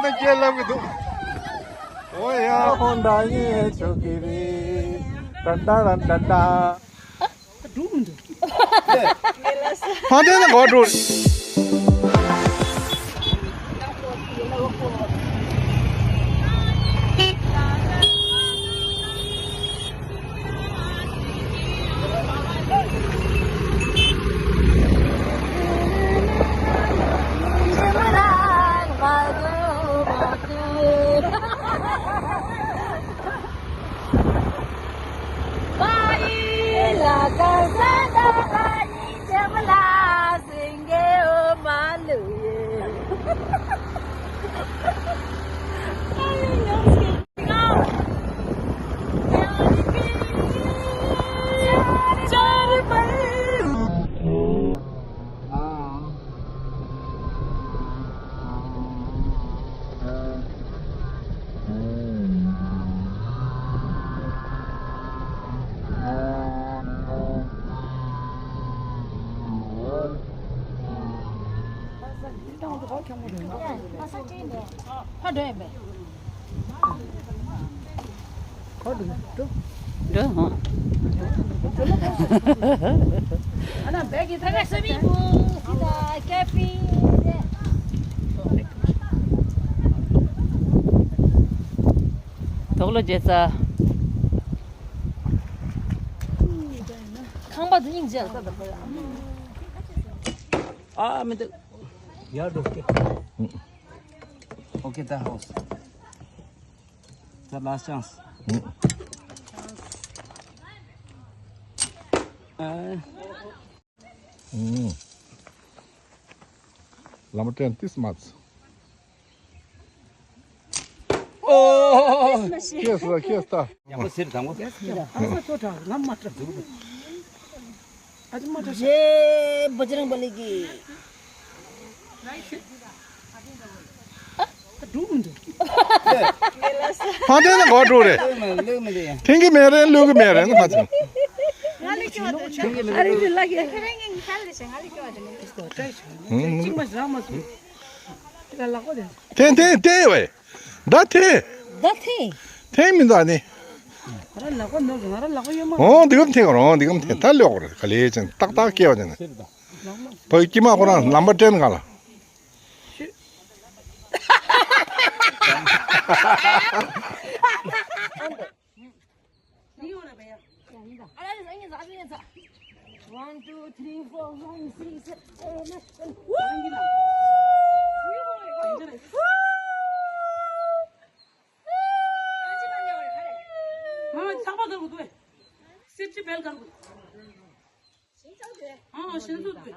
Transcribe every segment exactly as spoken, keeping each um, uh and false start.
ད་སྐད་ལབ་གི་འདུག་ཨོ་ཡ། ཧོན་ཌ་ཡེ་ཆོ་གི་རེད། ཏན་ཏན་ཏན་ཏན། འགྲོ་མི་འདུག་ཕ་དེ་ནི་གོ་འགྲོ། འགྲོ་ཧོ། དོག་ལོ་རྒྱལ་ས། ཁང་པ་དེ་སྙིང་རྗེ་ལ་ལྟ་ད་པ་ཡ། ཨ་མི་འདུག་ཡར་འགྲོ་སྐད། Okay, that house. That last chance. ཨ། ལམ་སྟོན་ཏིས་མ་ཚ། ཨོ། ཁྱེད་སུ་ཁྱེད་ལྟ། ཡག་པོ་ཟེར་དང་པོ། ཨ་མ་ཐོ་དྲག་ང་མ་དྲག་ཨ་ཅི་མ་དྲག་ཡེ་བོ་ཅི་རང་བ་ལི་གི། ཨ་འགྲོ་མི་འདུག་ཕ་དེ་ནི་གོ་འགྲོ་རེད། ལེགས་མི་ལེགས་མི་ལེགས་ཡ། ཐེང་གི་མེད་རེད་ལུག་གི་མེད་རེད་ནི་ཕ་ཚོ། ང་ལི་ཀི་བ་དེ། ཐེང་གི་མེད་རེད་ལུག་གི་མེད་རེད། ང་ལི་ཀི་བ་དེ། ཅིག་མ་རག་མ་སོང་། ཐེ་ཐེ་ཐེ་བས། ད་ཐེ། ད་ཐེ། ཐེ་མི་འདུག་ཨ་ནི། ང་རང་ལག་པ་ནོར་ང་རང་ལག་པ་གཡོན་མ། འོང་འདི་གམ་ཐེ་ག་རང་འདི་གམ་ཐེ་ད་ལོག་རེད་ག་ལེ་ཅན་ཏག་ཏག་སྐྱེ་བ་ཅན། བོད་ཀྱི་མ་ཁོ་རང་ལམ་པ་སྟན་ག་ལ། One, two, three, four, five, six, seven, eight, nine, ten. हाँ, थापा कर दो। Safety belt कर दो। हाँ, शंसु पे।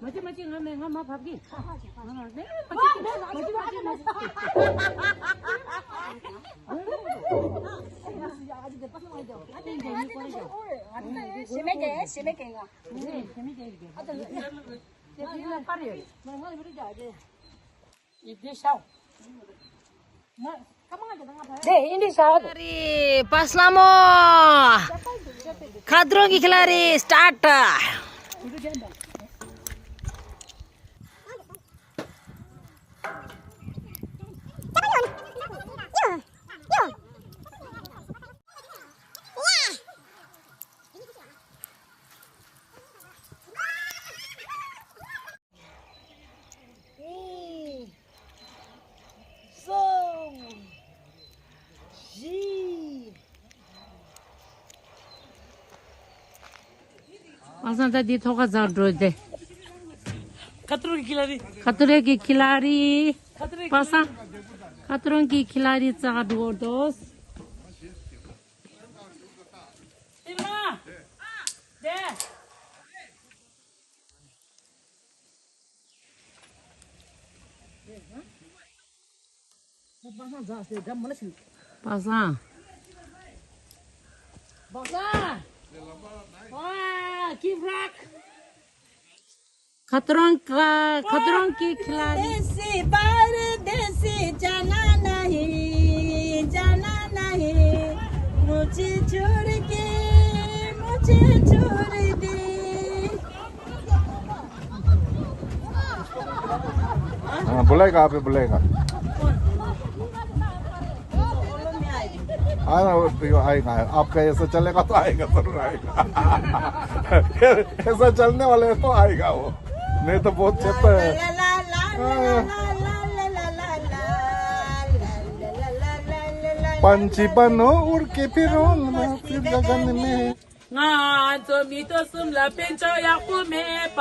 मजे मजे ना मैं ना माँ भाभी। ཨ་རེ། པ་སླ་མོ། ཁ་ཐུག་གི་ཁྱི་ལ་རེ་སི་ཊར་ཊི། གཉིས། གསུམ། བཞི། པ་སངས་ད་འདི་ཐོག་ཁ་ཚར་འགྲོ་དེ། ཁ་ཐུག་གི་ཁྱི་ལ་རེ། ཁ་ཐུག་གི་ཁྱི་ལ་རེ། ཁ་ཐུག་གི་པ་སངས། ཁ་ཐུག་གི་ཁྱི་ལ་རེ་ཚར་འགྲོ་དོ། ཨེ་མ། དེ། པ་སངས། པ་སངས། ཁ་ཐུག་རང་ཁ་ཐུག་རང་གི་ཁྱི་ལ་རེ། देसी परदेसी जाना नहीं, जाना नहीं, मुझे छोड़ के, मुझे छोड़ दे। हाँ, बुलाएगा, आप ही बुलाएगा। हाँ, वो तो आएगा, आपका ऐसा चलेगा तो आएगा, जरूर आएगा। ऐसा चलने वाला है तो आएगा वो, नहीं तो बहुत चेपा है। पंछी बनो उड़ के फिरो ना फिर गगन में। ང་ཚོ་མི་ཐོག་གསུམ་ལ་དཔལ་འབྱོར་ཡག་པོ་མེད་པ།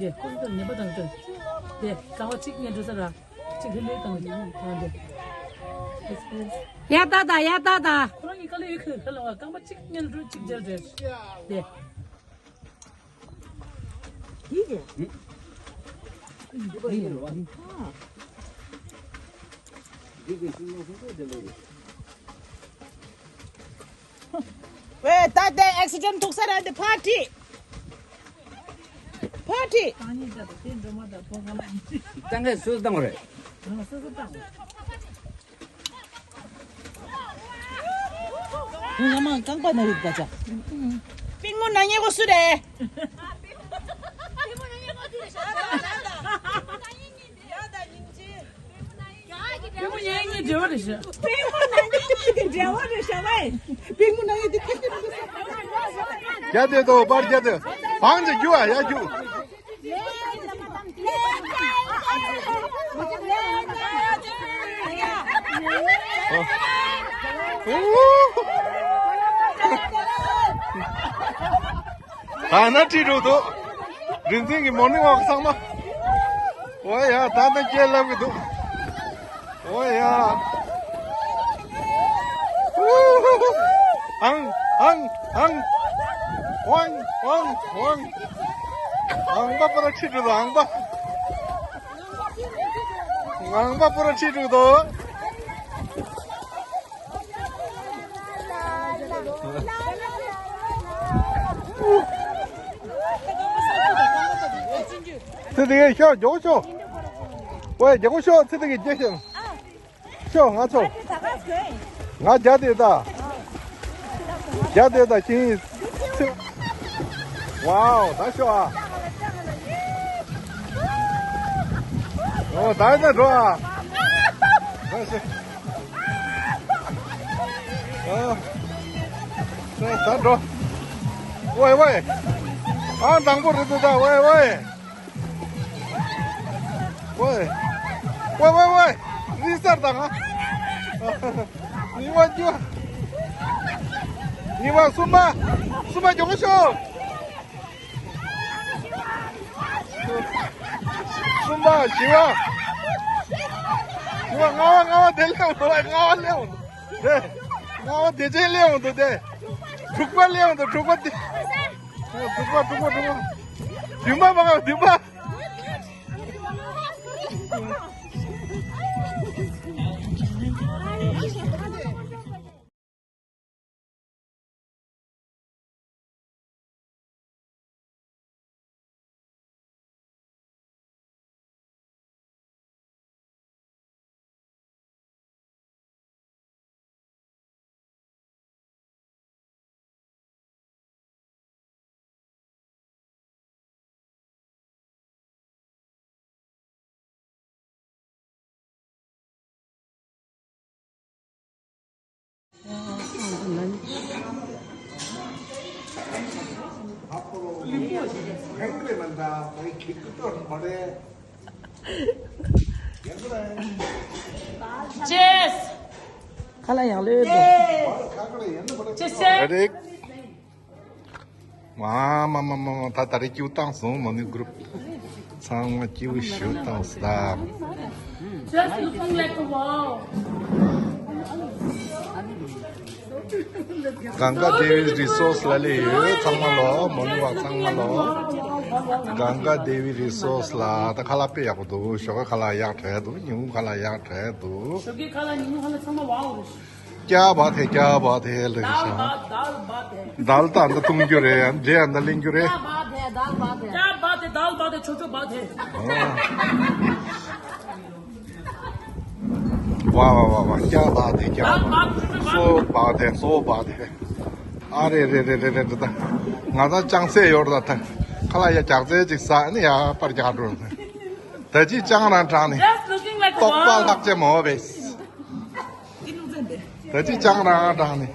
དེ་ཁོ་ཚོ་ཉེས་པ་དང་ལྟོས། དེ་ཀ་བ་གཅིག་ཉལ་འགྲོ་ས་ར་གཅིག་ལྷོད་ལྷོད་བཏང་བ་དེ་ཡང་དེ། ཡ་ད་ད་ཡ་ད་ད། ཁོ་རང་གི་དཀའ་ལས་ཡོད་ཁུལ་ཁ་ལ་བ་རྐང་པ་གཅིག་ཉལ་འགྲོ་གཅིག་མཇལ་འགྲོ། དེ། ཝེ། ད་ལྟའི་ཨེག་སི་ཌེན་ཊི་ཐུག་ས་ར་འདི་ཕར་ཁྲིད། ཕར་ཁྲིད། ཏང་གི་སུས་བཏང་བ་རེད། ང་མ་རྐང་པ་ན་ཡོད་པ་ཅག་པིང་མོ་ན་ཉེ་གོ་སུ་རེད། པིང་མོ་ན་ཉེ་འབྲེལ་བ་རེད་ཤག་པིང་མོ་ན་ཉེ་འབྲེལ་བ་རེད་ཤག་བས། པིང་མོ་ན་ཉེ་འདི་ཁྱེད་ཀྱི་རེད། རྒྱ་དེ་དོ་པར་རྒྱ་དེ་བང་ཅིག་རྒྱུ་ཨ་ཡ་རྒྱུ། ད་ན་ཁྲིད་འགྲོ་འདུག་རིག་འཛིན་གྱི་མོར་ནིང་ཝོག་ཚང་མ། ཨོ་ཡ། ད་ནི་སྐྱེལ་ལབ་གི་འདུག་ཨོ་ཡ། ཨང་ཨང་ཨང་། ཝང་ཝང་ཝང་། ཨང་པ་པོ་ར་ཁྲིད་འགྲོ་འདུག་ཨང་པ། ཨང་པ་པོ་ར་ཁྲིད་འགྲོ་འདུག་ཚེ་དེ་གའི་ཤོག་རྒྱག་ཤོག་ཝེ་རྒྱག་ཤོག་ཚེ་དེ་གའི་རྒྱག་ཤོག་ཤོག་ང་ཚོ། ང་རྒྱ་དེ་ད། རྒྱ་དེ་ད་ཅིང་ཚེ། ཝའོ་ད་ཤོག་ཨ། ཨོ་ད་ཡིན་ན་འགྲོ་ཨ། ད་ཤོག་ཨ། ད་འགྲོ། ཝེ་ཝེ། ཨང་དང་པོ་རེད་འདུག་ད་ཝེ་ཝེ། ཝེ། ཝེ་ཝེ་ཝེ། རི་སར་དང་ཨ། ཉི་མ་བཅུ། ཉི་མ་གསུམ་པ། གསུམ་པ་མགྱོགས་པོ་ཤོག་གསུམ་པ་བཞི་པ། བཞི་པ་ལྔ་པ་ལྔ་པ་དེ་སླེབས་འདུག་ལྔ་པ་སླེབས་འདུག་དེ། ལྔ་པ་དེ་ཅན་སླེབས་འདུག་དེ། དྲུག་པ་སླེབས་འདུག་དྲུག་པ་དེ། དྲུག་པ་དྲུག་པ་དྲུག་པ། བདུན་པ་མ་ག་བདུན་པ། Cheers! ཁ་ལག་ཡག་ལོས་འདུག Cheers! Ready? མ་མ་མ་མ་མ། ད་ད་རེས་སྐྱིད་པོ་བཏང་སོང་། མོ་ནི་གུ་རུབ་ཚང་མ་སྐྱིད་པོ་ཞེ་པོ་བཏང་སོང་ད། Just looking like a wow. Ganga Devi Resorts ལ་སླེབས་ཡོད། ཚང་མ་ལོ། མོ་ནི་ཝོག་ཚང་མ་ལོ། Ganga Devi Resorts ལ་ད་ཁ་ལག་དཔེ་ཡག་པོ་འདུག་ཞོགས་ཀ་ཁ་ལག་ཡག་དྲགས་འདུག་ཉིན་གུང་ཁ་ལག་ཡག་དྲགས་འདུག་ཞོགས་ཀའི་ཁ་ལག་ཉིན་གུང་ཁ་ལག་ཚང་མ་wow རེད། क्या बात है, क्या बात है ལབ་ཀྱི་ཤག दाल बात, दाल बात है। दाल ད་འདི་བཏུང་རྒྱུ་རེད། འབྲས་ཨ་འདི་ལེན་རྒྱུ་རེད། क्या बात है, दाल बात है। क्या बात है, दाल बात है, छोचो बात है। वाह, वाह, वाह, वाह, क्या बात है, क्या बात है। सो बात है, सो बात है। ཨ་རེ་རེ་རེ་རེ་རེ་རེ་ད། ང་ད་ཅང་སེ་ཡོད་ར་ད། ཁ་ལག་ཡ་རྒྱག་རྩལ་ཅིག་ཟ་ནི་ཡ་པར་རྒྱག་འགྲོ། ད་ཅི་ཅང་རང་དྲང་ནི། Just looking like a ཏོག་པ་wow. ལྷག་ཅེ་མོ་བེས། ད་ཅི་ཅང་རང་དྲང་ནི།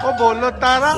ओ बोलो तारा।